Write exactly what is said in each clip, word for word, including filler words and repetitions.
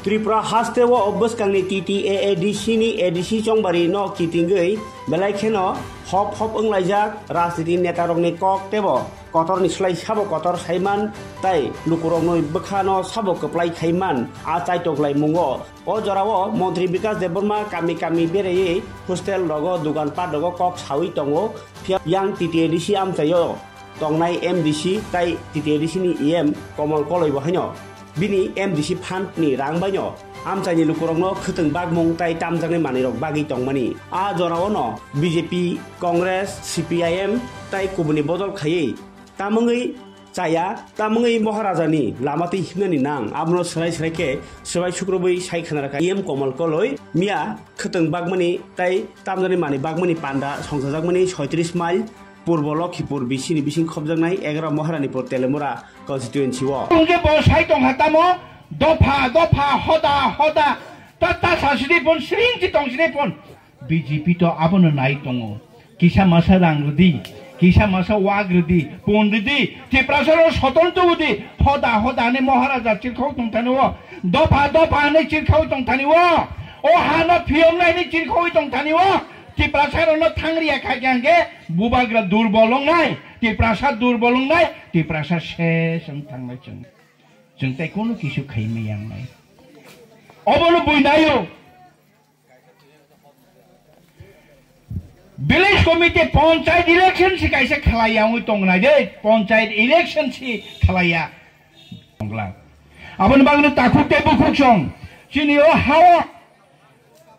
Tripura haste o bwskangni T T A A D C ni A D C chongbari no kitingwi belai kheno hop hop wnglaijak rajniti netarokni kok tebo kotorni slai sabo kotor saiman tai lukurokni bwkhano sabo kwplai khaiman a chaitoklaimungo. O jorao Montri Bikas Debbarma kami kami beraiwi hostel rogo, dugan pat rogo kok sawi tongo, phiya yang T T A D C amchaio tongnai M D C tai T T A D C ni E M Komol Koloi bo haino bini M D C fund ni rang baino amchaini lukurokno khwtwng bakmung tai tamjaknai manwirok bagwi tongmani. A jorao no B J P, Congress, C P I M tai kubuni bodol khaiwi tamungwi chaya, tamungwi Maharajani lama twi himnani nang, abono swrai swrai khe swbai sukrubwi sai khna rwkha E M Komol Koloi miya khwtwng bakmani tai tamjaknai manwi bakmani panda songchajakmani soitris mile purbo Lokhipur B C ni bising khopjaknai egaroh Maharanipur Telemura constituency o. Tongkhe bo sai tongkha tamo dopha dopha hoda hoda ta ta sasidi phun sring si tongsidi phun. B J P to abono nai tongo. Kisa masa rang rwdi, kisa masa wak rwdi, pon rwdi, Tiprasa ro sotol tubudi, hoda hoda ni Maharaja chirkhau tongthani o, dopha dopha ni chirkhau tongthani o, o hano phiyoknai ni chirkhau tongthani o, Tiprasa rokno thangriya kha khe hwnkhe bubagra durbol wngnai, Tiprasa durbol wngnai, Tiprasa ses wng thangnai chwng. Chwng tei kono kisu khaimaya wngnai. Obono buinaio. Village committee, panchayat election si kaisa khlai ya wngwi tongnai de, panchayat election si khlai ya. Tongla. Aboni bagwi takhuk tei bukhuk song. Chini o hao,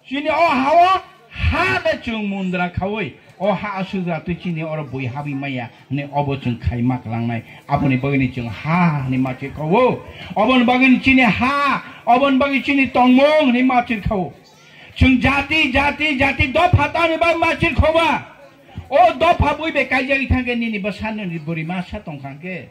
chini o hao, ha de chwng mundra khawi. O ha aswk jatwi chini oro bui habwi maya hwnwi obo chwng khai ma kwlangnai. Aboni bagwini chwng ha hwnwi ma chwng khawo. Oboni bagwini chini ha, oboni bagwi chini tongmung hwnwi ma chwng khawo. Chwng jati, jati, jati dopha tani bai ma chwng khoba. O dopha bui bai kaijagwi thangkhe nini bwsano ni bwrwi masa tongkha hwnkhe.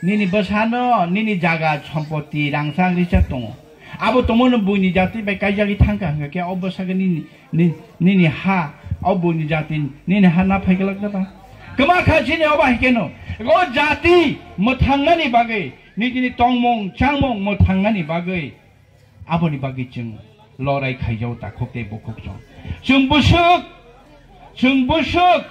Nini bwsano, nini jaga, sompoti, rangchak, richak tongo. Abo tongmano buini jati bai kaijagwi thangkha hwnkha khe, o bwsakhe nini, ni-, nini ha, o buini jati, nini ha na phai glak na ba? Kwma kha chini obo hai kheno. O jati mwthangnani bagwi, nini tongmung, changmung mwthangnani bagwi, aboni bagwi chwng lorai khaijao takhuk tei bukhuk chwng. Chwng bwswk, chwng bwswk.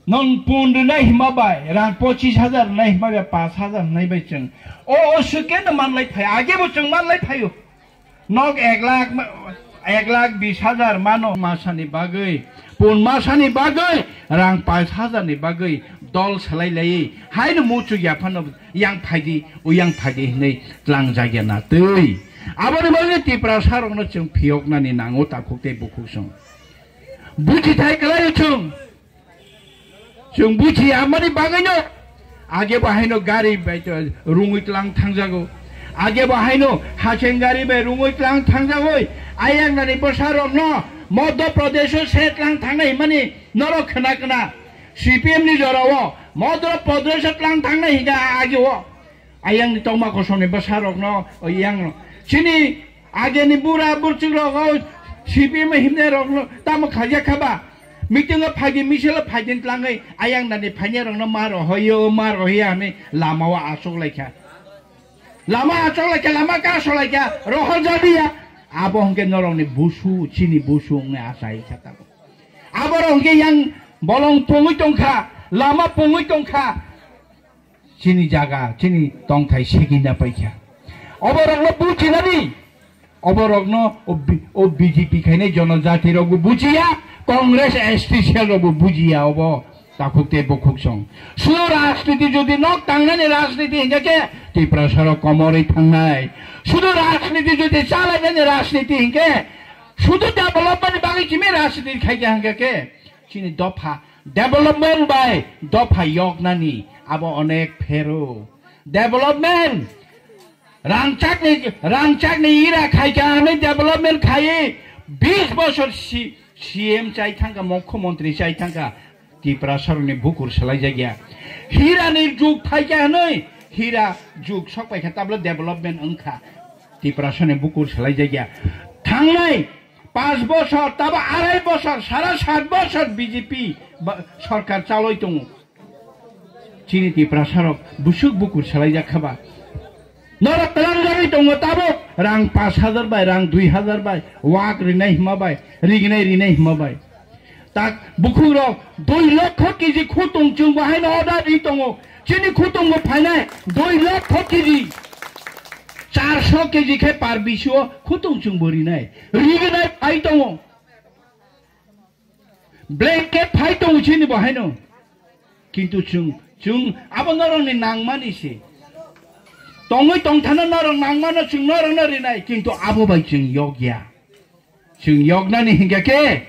Nwng pun rwnai hima bai, rang pochis hajar rwnai hima bai, paanch hajar rwnai bai chwng. O, o swkeno manlai phai, age bo chwng manlai phaio. Nok ek lakh, ek lakh bis hajar mano masani bagwi, pun masani bagwi, rang paanch hajar ni bagwi dol salai lai, haino muchuk ya phano yang phaidi, o yang phaidi hinwi tlang jagya na twi. Aboni bagwi Tiprasa rokno chwng phiyoknani nango takhuk tei bukhuk song. Buchi thai kwlai chwng. Chwng buchi amani bagwino age bo haino gari bai to rungwi tlang thangjago. Age bo haino hacheng gari bai rungwi tlang thangjagoi. Ayang nani bwsa rokno Madhya Pradesh o se tlang thangnai himani norok khna khna. C P M ni jorao Madhya Pradesh o tlang thangnai hinga age o. Ayang ni tongma kosong ni bwsa rokno o yang no. Chini Ageni bura burchuk rok o C P M himnai rok no tamo khaijak kha ba? Meeting o phaidi, misil o phaidi tlangwi ayang nani phainai rok no ma rohoyo, ma rohoya hinwi lama o achuk lai kha. Lama achuk lai kha, lama kaso lai kha, rohor jadiya. Abo hwnkhe norok ni busu, chini busu wngwi achai kha tabuk. Abo rok hwnkhe yang bolong pungwi tong kha, lama pungwi tong kha. Chini jaga, chini tongthai segina paikha. Oborokno bujinani, oborokno o B-, o B J P khainai jonojati rokbo bujiya, Congress S T cell rokbo bujiya obo takhuk tei bukhuk song. Sudu rajniti jodi nok tangnani rajniti hinkhe Tiprasarok komorwi thangnai. Sudu rajniti jodi chalainani rajniti hinkhe sudu development ni bagwi chini rajniti khaikha hinkhe chini dopha Development bai dopha yoknani abo onek phero. Development rangchakni, rangchakni ira khaikha hwnwi development khaiwi bis bosor si-, C M chai thangkha, mukhyamantri chai thangkha, Tiprasarokni bukur swlaijakya. Hirani jug phaikha hwnwi, hira jug sok paikha tablo development wngkha. Tiprasarokni bukur swlaijakya. Thangnai Panch bosor, tabo arai bosor, sara sat bosor B J P ba-, sorkar chaloi tongo. Chini Tiprasarok busuk bukur salaijak kha ba? Norok twlangjagwi tongo tabuk rang pash hajar bai, rang dui hajar bai, wak rinai hima bai, rignai rinai hima bai. Tak bukhukrok dui lokho keji khutung chwng bo haino order ri tongo. Chini khutung bo phainai dui lokho keji, charso keji khe par bisio khutung chwng bo rinai, rignai phai tongo. Blanket phai tongo chini bo haino. Kintu chwng, chwng abo norokni nangmani se. Tongwi tongthana norok nangmano chwng norokno rinai, kintu abo bai chwng yokya. Chwng yoknani hinkha khe,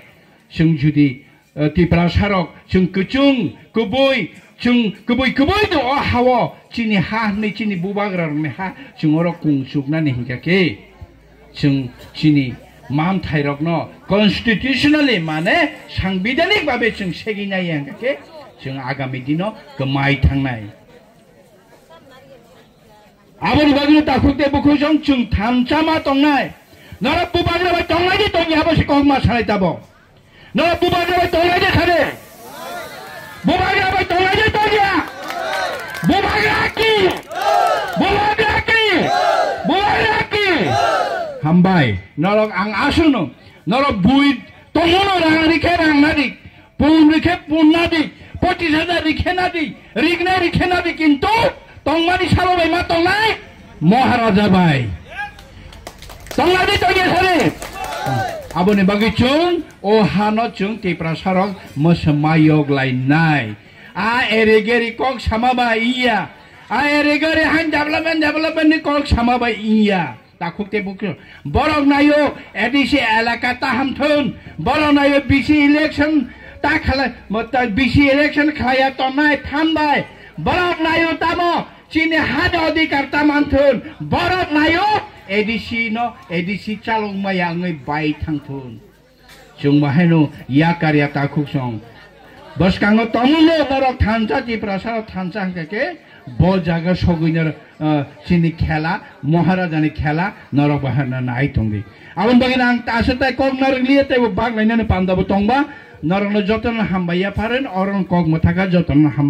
chwng judi, eh, Tiprasarok, chwng kwchwng, kwbwi, chwng kwbwi kwbwi no o ha-o, chini ha hwnwi chini bubagrarokni ha, chwng oro kung chuknani hinkha khe. Chwng chini mamthairokno constitutionally, mane, sangbidanik babe chwng segwi nai ya hwnkha khe, chwng agami dino kwmai thangnai. Aboni bagwino takhuk tei bukhuk chwng, chwng thansa ma tongnai. Norok bubagra bai tongnai de tongya, abo se kok ma sanai tabo. Norok bubagra bai tongnai de khade. Bubagra bai tongnai de tongya. Bubagra ki. Bubagra ki. Bubagra ki. Hambai. Norok ang aswkno. Norok bui tongo no rang rikhe rang nadi. Pun rikhe pun nadi. Pochis hajar rikhe nadi. Riknai rikhe nadi kintu tongmani sabo bai ma tongnai. Maharaja bai. Tongladi tongya sari. Aboni bagwi chwng o hano chwng Tiprasarok mwswma yoklainai. A erigeri kok sama bai iya. A erigeri han development development ni kok sama bai iya. Takhuk tei bukhuk. Borok nayo A D C elaka ta hamthun. Borok nayo B C election ta khala, mata B C election khlaiya tongnai thanbai. Borok nayo tamo chini ha de odhikar ta manthun. Borok nayo A D C no, A D C chalok maya wngwi bai thangthun. Chwng bahaino yakar ya takhuk song. Bwskango tongo norok thansa, Tiprasa rok thansa hwnkha khe bo jaga sogwino, ah, chini khela, Maharajani khela norok bahaino nai tongdi. Aboni bagwi ang ta aswk tai kok narwk liya tei bo bak lainani panda bo tongba norokno jotono hambai ya pharen, oroni kok mwthaka jotono hambai.